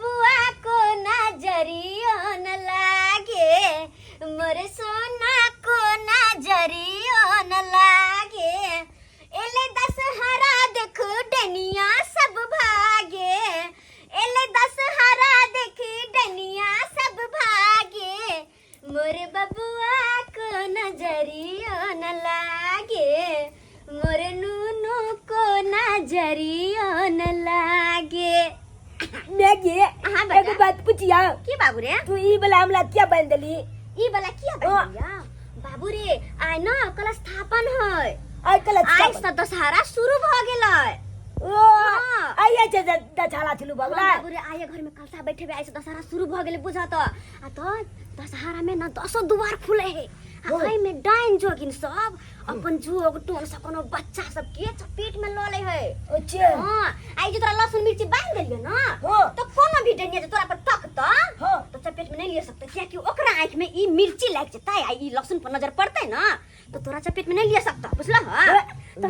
बबुआ को नजरियो न लागे, मोर सोना को नजरियो न लागे। एले दशहरा देखू डनिया सब भागे, एले दशहरा देखी डनिया सब भागे। मोर बबुआ को नजरियो न लागे, मोर नूनू को नजरियो न लागे। मैगी, हाँ बेटा। एगो बात पूछिया। की बाबू रे? तू ई वाला हमरा क्या बन देली? ई वाला किया बन दिया बाबू रे? आइ न कल स्थापन है। आइ कल आइ से दशहरा शुरू भ गेलै। ओ हाँ। आइ छै दशहरा शुरू भ गेलै। हाँ, बाबू रे, आइए घर में कलशा बैठेबे, आइ से दशहरा शुरू भ गेलै बुझ त। आ त दशहरा में न दसो दुआर खुले है आ हाँ। एहि में डाइन जोगिन सब अपन जोग टोन से कोनो बच्चा सब के चपेट में ल ले है। अच्छा। हां, आई जे तोरा लहसुन मिर्ची बांध देलियो ना, हाँ। तो कोनो भी डनिया जे तोरा पर तकता, हाँ। तो चपेट में नहीं लिया सकता, कियाकि ओकरा आंख में ई मिर्ची लाग जेतै आ ई लहसुन पर नजर पड़तै ना तो तोरा चपेट में नहीं लिया सकता, बुझला? हां, तो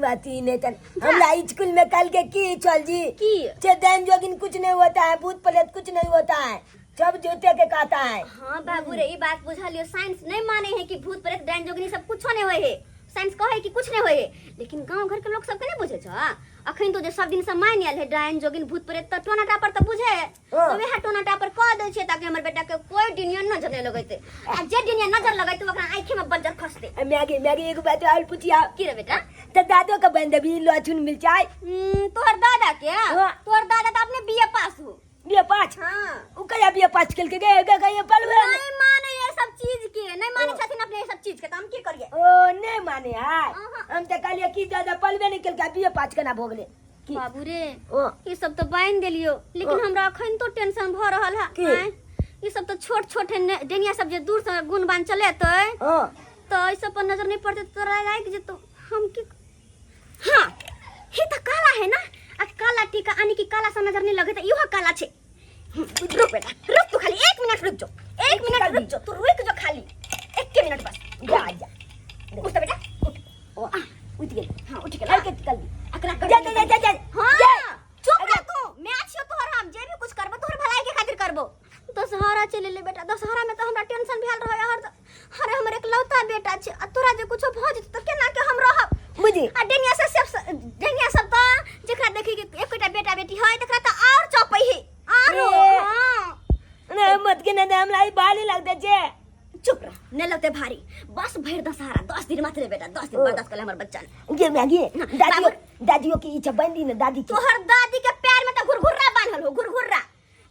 बात ही नहीं तन हमरा स्कूल में कल के की चल जी की? चे डाइन जोगिन कुछ नहीं होता है, भूत प्रेत कुछ नहीं होता है, सब झूठे के कहता है। हाँ बाबू रे, ई बात बुझलियो, साइंस नहीं माने है कि भूत प्रेत डाइन जोगिनी सब कुछो नहीं होए है। साइंस कहे कि कुछ नहीं होए है, लेकिन गांव घर के लोग सब के नहीं बुझे छ। अखन तो जे सब दिन से मान आयल है डाइन जोगिन भूत प्रेत त टोना टापर त बुझे है। हाँ। तो वएह टोना टापर कह दै छै ताकि हमर बेटा के कोई डिनिया नजर नहीं लगैते, आ जे डिनिया नजर लगैते ओकरा आँखि में बज्जर खसते। मैगी, मैगी, एगो बात और पूछिया। की रे बेटा? त दादो के बन देबी लहसुन मिरचाई? तोहर दादा के? हाँ। तोहर दादा त अपने बीए पास हो। बीए पास? हाँ। उ कहिया बीए पास केलकै? गए, गए, गए, पलवे। नहीं माने ये सब चीज के, नहीं माने छथिन अपने ये सब चीज के, त हम की करिए? ओ नहीं माने है। अहाँ। हम त कहलिए कि दादा पलवे नहीं केलकै, बीए पास केना भऽ गेलै? की? बाबू रे, ओ। ई सब तो बांध देलियो, लेकिन ओ। हमरा अखन तो टेंशन भ रहल है। की? आँय, ई सब तो छोट छोट है डेनिया सब जे दूर से गुण बान चलेतै ओ। तो ई सब पर नजर नहीं पड़ते तो तोरा लाग जेतो। हम की? हाँ, ही तो काला है ना, आ काला टीका आनी की काला सा नजर नहीं लगे तो इहो काला छे। रुक बेटा, रुक तू खाली 1 मिनट रुक जो, 1 मिनट रुक जो, तू रुक जो खाली 1 मिनट बस। जा जा। उठ तो बेटा, उठ। ओ, उठ गेल। हाँ, उठ गेल। के निकल दी। अकरा कर जा, जा, जा, जा, जा। हाँ, जा। चुप रह तू, मैं छियो तोहर, हम जे भी कुछ करबो तोहर भलाई के खातिर करबो। दशहरा चले ले बेटा, दशहरा में तो हमरा टेंशन भेल रहे हर। अरे हमर एकलौता बेटा छे, आ तोरा जे कुछो भ जेतौ त केना के हम रहब? बुझी। आ डेनिया से सब, डेनिया सब त जेकरा देखी के एकोटा बेटा बेटी है तकरा त और चपै है आरो। ए। हां। नहीं मत के ना हमरा ई बाली लगते छे। चुप रह, नहीं लगते भारी, बस भर दशहरा 10 दिन मात्र बेटा, 10 दिन बर्दाश्त कर ले हमर बच्चा ने। गे मैगी, ना, दादी, बाबू। दादियों की इच्छा बंदी ना दादी की। तोहर दादी के पैर में त घुरघुर्रा बान्हल हो, घुरघुर्रा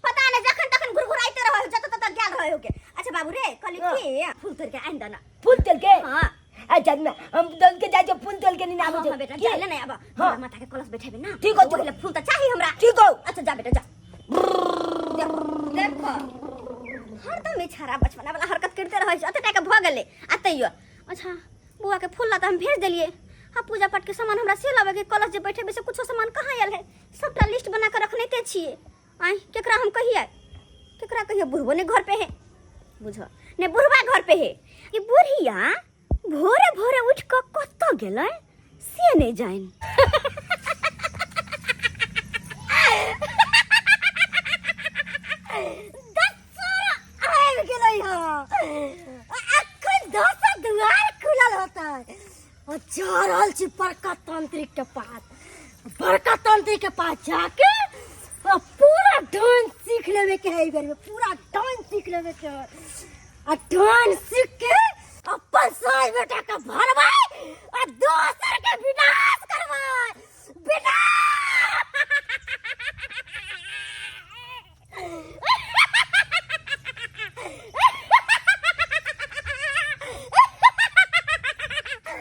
पता नहीं जखन तखन घुरघुराइते रहो, जत तत गेल रहो के। अच्छा बाबू रे, कहली हाँ। की फूल तोड़ के आनि दना। फूल तोड़ के? हाँ। अच्छा ना, हम दल के जाय फूल तोड़ के नहीं आबो। हाँ, हाँ, बेटा, जा ले ना आबा। हाँ। दुर्गा माता के कलश बैठेबे ना। ठीक हो, तो ओहिले फूल त चाही हमरा। ठीक हो। अच्छा जा बेटा जा। देखो हरदम ई छाड़ा बचपना वाला हरकत करते रहै छै, अते टाके भ गेलै आ तैयो। अच्छा बुआ के फूल ला त हम भेज देलियै। हाँ, पूजा पाठ के सामान हमरा से लाबे के, कलश जे बैठेबे से कुछो सामान कहाँ आयल है, सबटा लिस्ट बना के रखने ते छियै। आय केकरा हम कहिए, केकरा कहिए? बुढ़बो ने घर पे है, बुझो ने बुढ़बा घर पे है। ई बुढ़िया भोरे भोरे उठ के कतऽ गेलै से नहीं जान। दशहरा आबि गेलै हँ, अखन 10 दुआर खुलल होतै। आ जा रहल छी बड़का तांत्रिक के पास, बड़का तांत्रिक के पास जाके आ पूरा डांस सीख लेवे के है, बेर में पूरा डांस सीख लेवे के है। आ डांस सीख के अपन सास बेटा के भरबै आ दोसर के विनाश करबै, विनाश।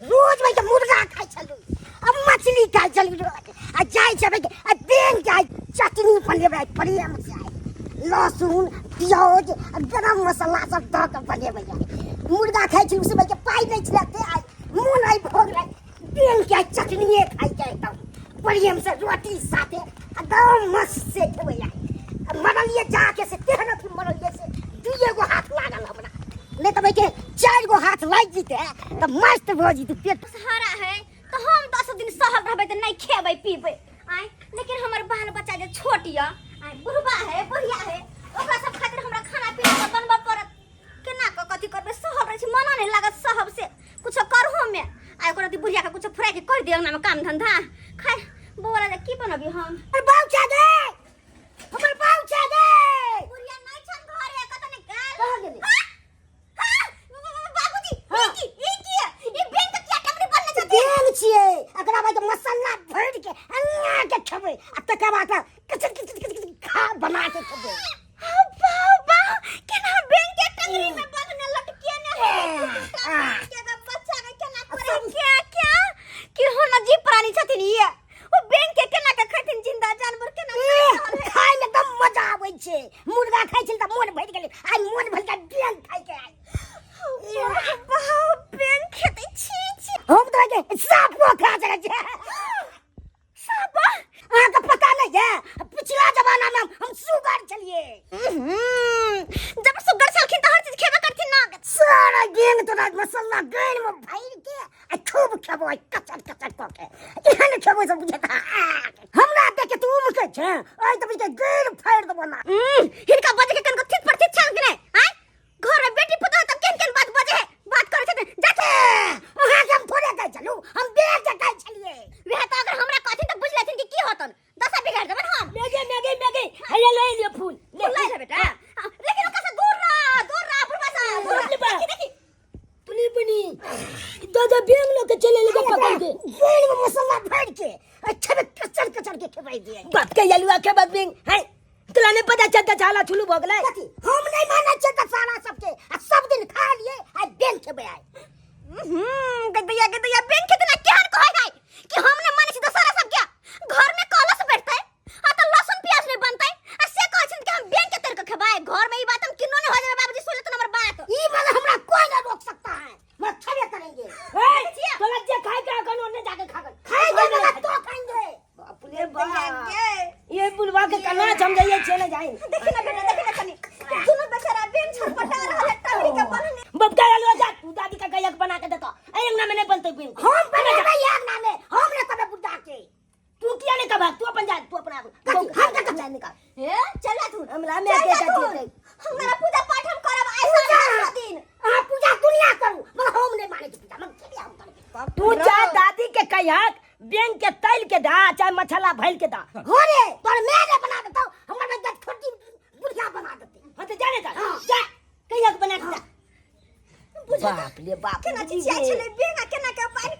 रोज भाई के मुर्गा खाइ छलु, अब मछली खाइ छलु रोज। आ जाइ छै भाई के, आ बेंग जाइ चटनी बनेबै प्रेम से, लहसुन प्याज आ गरम मसाला सब दऽ के बनेबै। मुर्गा खाइ छलु से भाई के पाइ नहि छलै ते आइ मोन आइ भऽ गेलै बेंग के चटनिए खाइ के एकदम प्रेम से रोटी साथे एकदम मस्त से खेबै। आइ मरलिए जाके से तेहन अथी मरलिए से दुइए गो हाथ लागल हमरा, नहीं तो भाई के 4 गो हाथ लागि जीते तऽ मस्त भऽ जीते पेट। सहारा है तो हम 10 दिन सहल रहबै तऽ नहीं खेबै पीबै आय, लेकिन हमर बाल बच्चा जे छोट यऽ आय, बुढ़बा है, बुढ़बा दियौ ना काम धंधा। खैर बौआ रे की बनबी हम? हमर बाउ छै गे, हमर बाउ छै गे। बुढ़िया नहीं छन घरे, कत ने गेल? कहाँ गेलै? हाँ, बाबूजी। हाँ। ई की, ई की, ई बैंक के किया टंगरी बनने छथिन? बेंग छियै, एकरा बाद मसाला भरि के अन्ना के खेबै आ तकर बाद कचर कचर कचर कचर खा बना के खेबै। हाउ बाउ बाउ, केना बैंक के टंगरी में बंधने लटके ने है के के बच्चा के केना करे क्या क्या कि हो न जीव प्राणी छथिन ई, ओ बैंक के केना के खैथिन? जिंदा जानवर केना ए, खाइ रहल है? खाय में एकदम मजा आबै छै। मुर्गा खाइ छै तऽ मोन भरि गेलै, आइ मोन भरि गेल बेंग खाय के आइ। बाउ बाउ, बैंक खेतै, छी छी। हम तऽ के सापो खा सकै छियै। साप? अहाँके पता नहि है, पिछला जमाना में हम सुगर छलियै। जब सुगर छलखिन तऽ हर चीज खेबे करथिन ना। सारा गेंग तोरा मसाला गैर में भरि के आ खूब खेबो, कचर कचर कऽ के एहन खेबो सब बुझता। हमरा देख के तू मुकै छै, आइ तऽ बुझ गैर फाड़ि देबो ना। हिनका बजे के कनको थित पर थित छल कि नहि? आय घर में बेटी पुतोह तब केहन केहन बात बजे है, बात करे छथिन जाते। अहाँके हम थोड़े कहै छलहुँ, हम बेर के कहै छलियै। वएह तऽ, अगर हमरा कहथिन तऽ बुझि लेथिन कि की होतन, दशा बिगाड़ देबन हम। मैगी मैगी मैगी, हैया ले लियो फूल ले। फूल ले बेटा, लेकिन ओकरा से दूर रह, दूर रह बुढ़वा से दूर रह। ले बा। देखी देखी। तुली बनी दादा बेंग लोग के चले लगे पकड़ के। गैर में मसाला भरि के आ खेबै, कचर कचर के खेबै दियै। बाप के यलुआ के बाद बेंग है, तोरा नहीं पता चलता, झाला छुलू भऽ गेलै। कथी हम नहीं मानै छियै तऽ सारा सबके आ सब दिन खा लिए, आइ बेंग खेबै आइ। गदैया गदैया, बैंक खेते ना केहन कहै है कि हम नहीं मानै छी दशहरा सब के। घर में कलश बैठतै आ तऽ लहसुन प्याज नहीं बनतै आ से कहै छथिन कि हम बैंक के तर के खेबै घर में। ई बात हम किनो नहीं हो जाबे बाबूजी, सुन लेतन हमर बात। ई मतलब हमरा कोई नहीं रोक सकता है, मैं खेबे करेंगे। ए, तोरा जे खाए के अखन ओने जाके खा गल। खाएंगे ना तो खाएंगे। बाप रे बाप, ये बुलवा के कना समझाइए छे ना जाए। देखी ना बेटा, देखी ना कनी दुनू बेचारा बैंक छटपटा रहल है टंगरी के बन्हने। बाप के यलुआ जा, तू दादी का गैया के बना के देतो, ए अंगना में नहीं बनते बेंग। हम बनेबै अंगना में, हम नहीं कबे बुढ़ा के। तू किया नहीं कबा, तू अपन जा, तू अपना कथी? हम का कथी? निकाल। ए चल जा तू। हमरा में चल के जा चाची तू। हेतै। हमरा पूजा पाठ हम करब आइ साल दिन। अहाँ पूजा दुनिया करू, मगर हम नहीं मानै छी पूजा, मगर खेबै हम करबै। तू जा दादी के कहियक बेंग के तैल के दा चाहे मछला भैल के दा। हो रे, तोर मैं ने बना देतौ, हमर बच्चा छोटी बुढ़िया बना देतै। हाँ तो जाने जा। हाँ। जा कहियक बना के दा। बुझा बाप रे बाप। केना चिचिया छलै बेंगा केना के बान्हि